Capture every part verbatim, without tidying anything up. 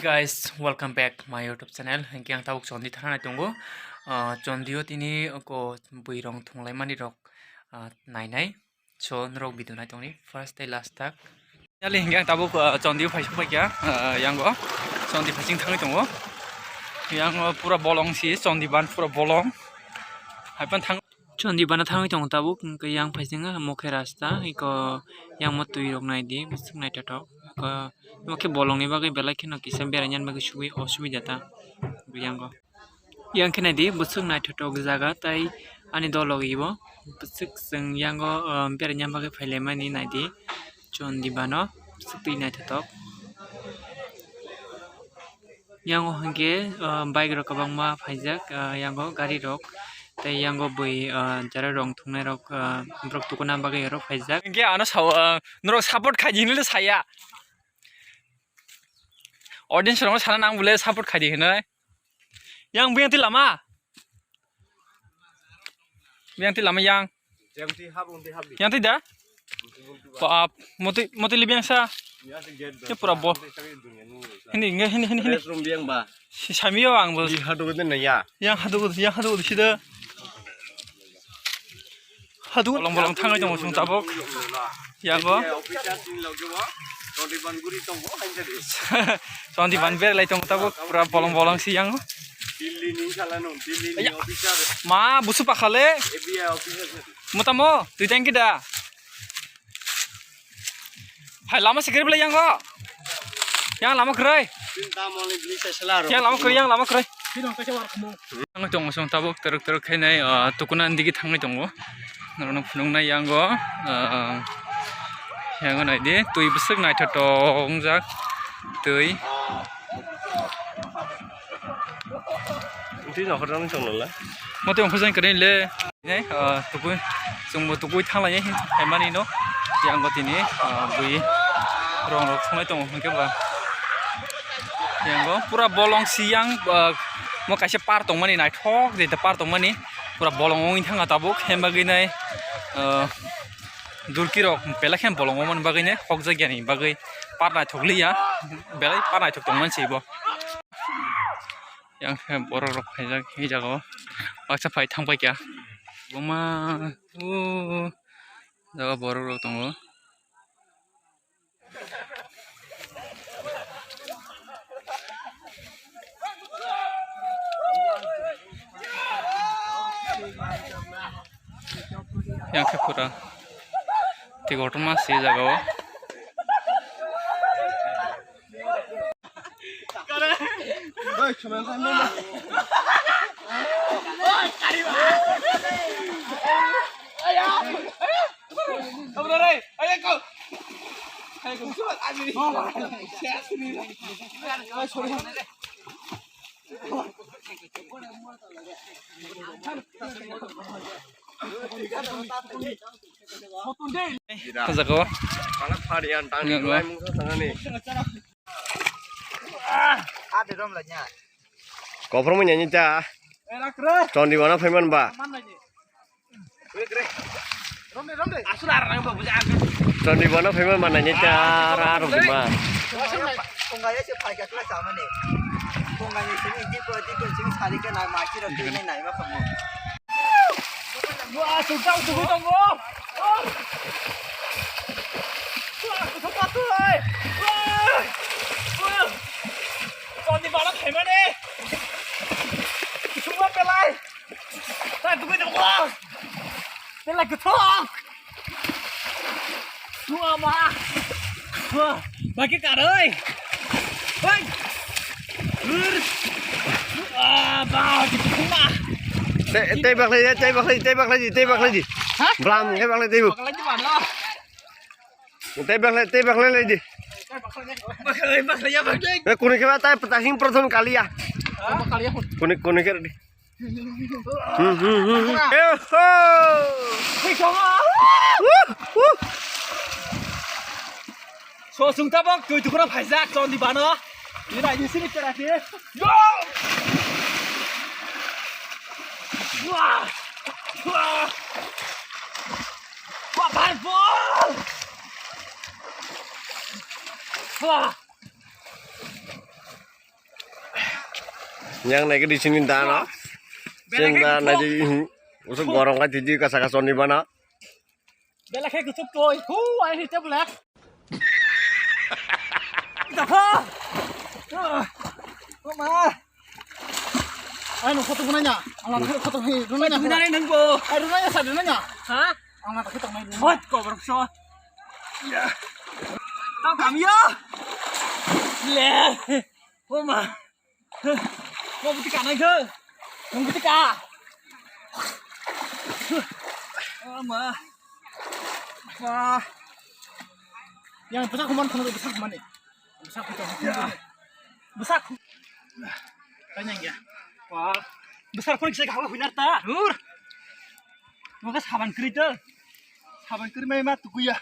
Guys, welcome back my YouTube channel. Hinkhe ang tabuk Chondi thangna tongo. Ah, Chondi o tini ko bwirong thunglaimani rok, ah, nainai. So, norok video nai tongni first tei last tak. Yali hinkhe ang tabuk, ah, Chondi o phaisok paikha, ah, yango. Chondi phaising thangwi tongo. Yang, ah, pura bolong si, Chondi ban pura bolong. Haipan thang Chondi bana thangwi tongo tabuk, hwnkhe yang phaising mokhe rasta, iko yang mo twi rok naidi, bwswk naithothok. Iko mokhe bolongni bagwi belai kheno kisa beraina bagwi suwi osubida ta, yango. Yang khe naidi, bwswk naithothok jaga, tai ani dol logi bo bwswk chwng yango, ah, beraina bagwi phailaimani naidi, Chondi bano bwswk twi naithothok. Yango hwnkhe, ah, bike rok kwbangma phaijak, ah, yango gari rok tei yango bui, ah, jara rong thungnai rok, ah, borok tukuna bagwi oro phaijak. Hwnkhe ano sao, ah, norok support khaidi hinwi saya. Audience rokno sana nang bole support khaidi hinwi. Yang biyang twi lama. Yang twi lama yang. Yang twi hap, yang twi hap di. Yang twi da? Bap, motwi, motwi libi yang sa. Yang twi get. Ya pura bo. Yang twi sakit dunia ni. Hindi, hindi, hindi, hindi. Restroom biyang ba. Si sami yo ang bo. Di hadu gede na ya. Yang hadu, yang hadu sida. Hadu. Bolong bolong thangwi tongo sung tabok. Yago. Officer sini lagi wa. Twenty one guri tongo, hanja di. Chondi ban berlai tongo tabuk, pura bolong bolong si yang. Delhi ni sala no, Delhi ni officer. Ma, busu pakhale. A B I officer. Mutamo, twi thank you da. Hai lama sikir bela yang go. Yang lama kerai. Yang lama kerai, yang lama kerai. Ang tong song tabuk teruk teruk khainai, ah, tukuna digi thangwi tongo. Norok phunuknai yango, ah, yango naidi twi bwswk naithotok wngjak twi. Twi nokhorjak tong nala. Mote ongkhorjak kwrwi le. Nai, ah, tukui, chwngbo tukui thanglainai hin phaimani no. Yango tini, ah, bui rong rok thunglai tongo hwnkhe ba. Yango pura bolong si yang, ah, mo kaisa par tongmani naithok je par tongmani. Pura bolong wngwi thangkha tabuk, hembagwi nai, ah, durki rok belai khe bolong wngmani bagwi nai hokjak yani bagwi par naithok liya, belai par naithok tongmani se bo. Yang khe borok rok phaijak, hini jaga o baksa phai thang paikha. Buma, o jaga borok rok tongo. Yang khe pura twi kotorma se jaga o. Jaga o. Yang go. Kophrom ni ta. Chondi bana phaiman ba. Chondi bana phaiman ba nai ta ra ro ma. Chondi bana phaimani. Kusungma pelai. Tai tugui tongo. Pelai kuthok. Suama. Wah, bagi karoi. Hoi. Hur. Ah, ba, di kuma. Tei, tei baklai, tei baklai, tei baklai di, tei baklai di. Ha? Blam, tei baklai, tei bu. Baklai di mana? Tei baklai, tei baklai lai di. Baklai, baklai, ya, baklai. Eh, kuni keba tai petahing prothom kaliya. Kuni, kuni kera di. Hmm, hmm, hmm, hmm. Eh, ho! Wuh, wuh. So, sung tabok, tui tukuna phaijak, chondi bano. Ina, ini sini kerasi. Yo! Wah! Wah! Wah, bal bol! Yang naikhe di sini dano. Sini da naidi. Usuk gorong kai tidi kasa kasa ni bana. Bela khe kuchuk toi. Hu, ai hite black. Dakha. Oh ma. Ai no photo bunanya. Ang la photo hi runanya. Bunanya nang bo. Ai runanya sa runanya. Ha? Ang la photo nai. Hot ko bro so. Ya. Tao kam ya. Le. Oh ma. Mo buti ka nai khe. Mo buti ka. Oh ma. Wah. Yang besar kuman, kuman besar kuman ni. Besar kuman. Besar. Kanyang ya. Wah. Besar kuman kisa kahwa huinar ta. Dur. Maka saban kri to. Saban kri mai ma tukuya.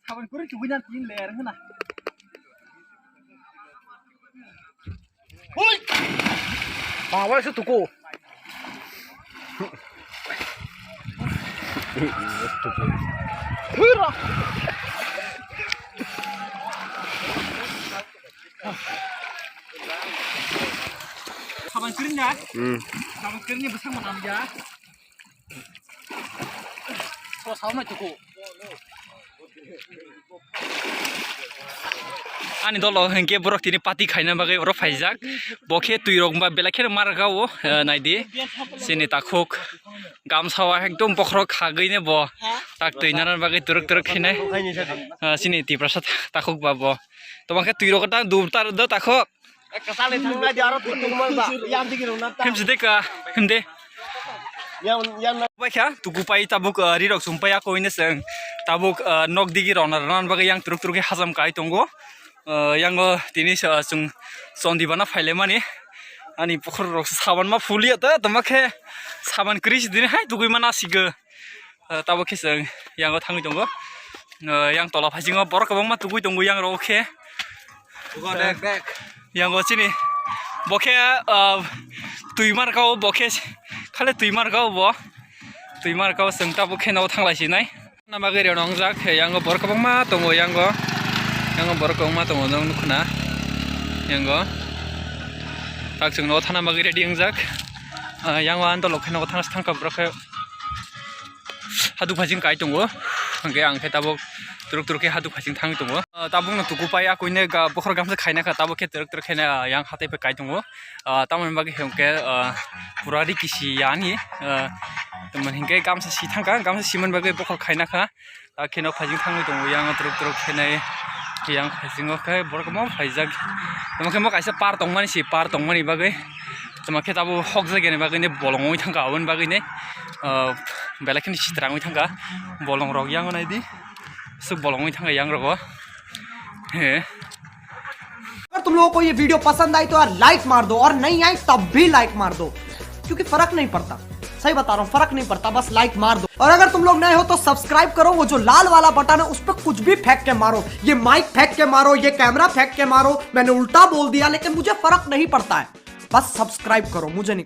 Saban kri tukuya tin ler hana. Hui! Bawa su tuku. Hura! Saban kri na? Hmm. Saban kri ni besar mana ya? Ani dolo hinkhe borok tini party khaina bagwi oro phaijak. Bo khe twi rok ba belai kheno mar rwgao, eh, naidi. Chini takhuk gamsa o ekdom bokhorok khagwi ne bo tak twi nana bagwi turuk turuk khainai. Eh, chini Tiprasa takhuk ba bo. Toma khe twi rok ta dub tar do takhuk. Kwchali thangna di aro twi tongma ba, yang digi rwna ta. Himsi de ka, himde. Yang, yang na. Bai kha, tuku pai tabuk, ah, ri rok sum pai ako ine seng. Tabuk, ah, nok digi rwna rwna bagwi yang turuk turuk khe hajam kai tongo. Ah, yang o tini sa sung sondi bana phaile mani. Ani pukhur rok saban ma phulia ta, toma khe saban kris dini hai tugui mana sigo. Ah, tabuk khe chwng yango thangwi tongo. Ah, yang tola phaisingo borok kwbangma tugui tongo yang rok khe. Bek, bek. Yango chini bo khe, ah, twi markao bo khe khale twi markao bo. Twi markao chwng tabuk khe no thanglai sinai. Nang bagwi reo nongjak khe yango borok kwbangma tongo yango. Yango borok kwbangma tongo nong nukhuna. Yango. Tak chwng no thana bagwi ready wngjak. Ah, yango andolok khe no thang thangka borok khe. Haduk phaiching kai tongo, hwnkhe ang khe tabuk turuk turuk khe haduk phaiching thangwi tongo. Ah, tabukno tuku pai, a koine ga-, bokhorok gamsa khaina kha, tabuk khe turuk turuk khe, ah, yang hatai pai kai tongo. Ah, tamoni bagwi hwnkhe, ah, pura ri kisi yani, ah, tamoni hinkhe gamsa si thangkha, gamsa simani bagwi bokhorok khaina kha. Ah, kheno phaiching thangwi tongo, yang turuk turuk khe nai, yang phaichingo khe borok kwbangma phaijak. Tamo khe mo kaisa par tongmani si, par tongmani bagwi. Tamo khe tabuk hokjak yani bagwi ne bolong oi thangkha, aboni bagwi ne, ah, belai kheno sitrangwi thangkha bolong rok, yango naidi, swk bolong oi thangkha yang rogo. He. अगर तुम लोगों को ये वीडियो पसंद आई तो यार लाइक मार दो, और नहीं आई तब भी लाइक मार दो, क्योंकि फर्क नहीं पड़ता। सही बता रहा हूँ, फर्क नहीं पड़ता, बस लाइक मार दो। और अगर तुम लोग नए हो तो सब्सक्राइब करो, वो जो लाल वाला बटन है उस पर कुछ भी फेंक के मारो, ये माइक फेंक के मारो, ये कैमरा फेंक के मारो, मैंने उल्टा बोल दिया लेकिन मुझे फर्क नहीं पड़ता है। बस सब्सक्राइब करो, मुझे नहीं